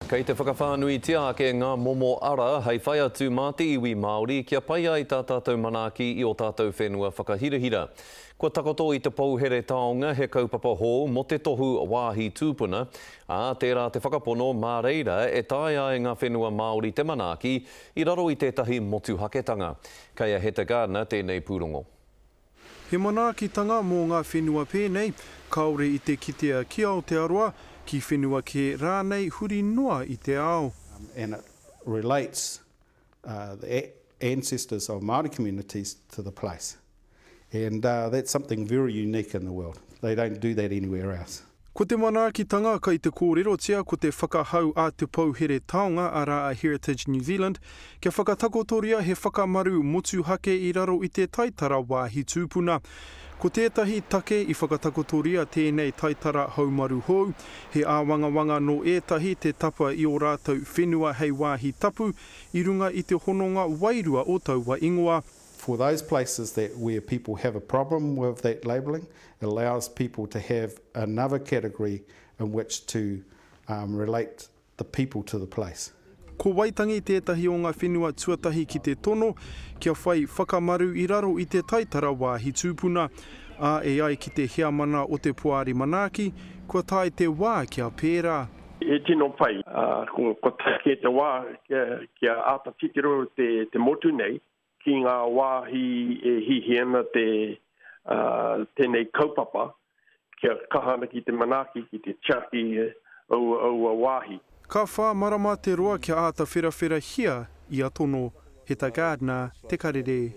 Kei te whakawhānuitia ake ngā momo ara hei whai atu mā te iwi Māori kia pai ai tā tātou manaaki i ō tātou whenua whakahirahira. Kua takoto i te Pouhere Taonga he kaupapa hou mō te tohu wāhi tūpuna, ā, tērā te whakapono mā reira e taea ai ngā whenua Māori te manaaki i raro i tētahi motuhaketanga. Kei a Heta Gardiner tēnei pūrongo. He manaakitanga mō ngā whenua pēnei, kāore i te kitea ki Aotearoa, ki whenua kē rānei huri noa i te ao. And it relates the ancestors of Māori communities to the place. And that's something very unique in the world. They don't do that anywhere else. Ko te manaakitanga kai te kōrerotia ko te whakahau a Te Pouhere Taonga arā a Heritage New Zealand kia whakatakotoria he whakamaru motuhake i raro i te taitara wāhi tūpuna. Ko tētahi take i whakatakotoria tēnei taitara haumaru hou, he āwangawanga nō ētahi te tapa i ō rātou whenua hei wāhi tapu i runga i te hononga wairua o taua ingoa. For those places that where people have a problem with that labelling, it allows people to have another category in which to um, relate the people to the place. Ko Waitangi tētahi o ngā whenua tuatahi ki te tono kia whai whakamaru i raro i te taitara wāhi tūpuna, ā, e ai ki te heamana o te Poari Manaaki, kua tae te wā kia pērā. He tino pai, ā, kua tae kē te wā kia āta titiro te motu nei ki ngā wāhi e hihi ana te, tēnei kaupapa kia kaha ana ki te manaaki, ki te tiaki aua, aua wāhi. Ka wha marama te roa kia āta wherawherahia ia tono. Heta Gardiner, Te Karere.